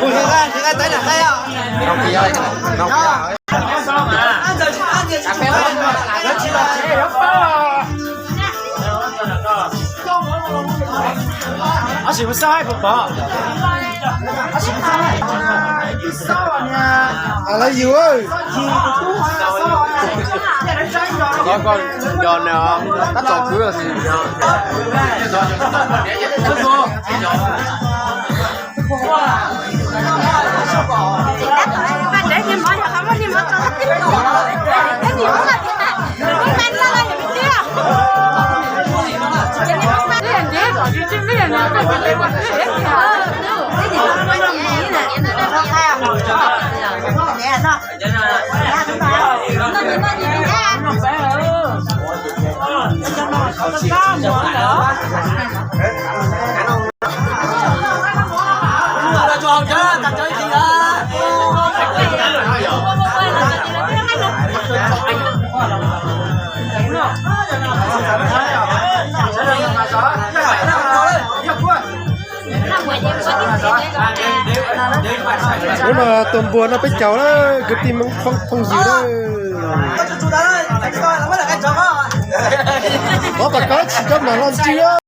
Mus nrhiav nqaij, nrhiav nqaij tab nram nqaij os. Ob sim mus xauj haib puas pom? Lawv yus. Koj nco tab tom kwv. Hnub no tua npua noj peb caug lawm kwv tij Hmoob phooj ywg lawm. Qhov tom koj tsis coj mam los ntsia.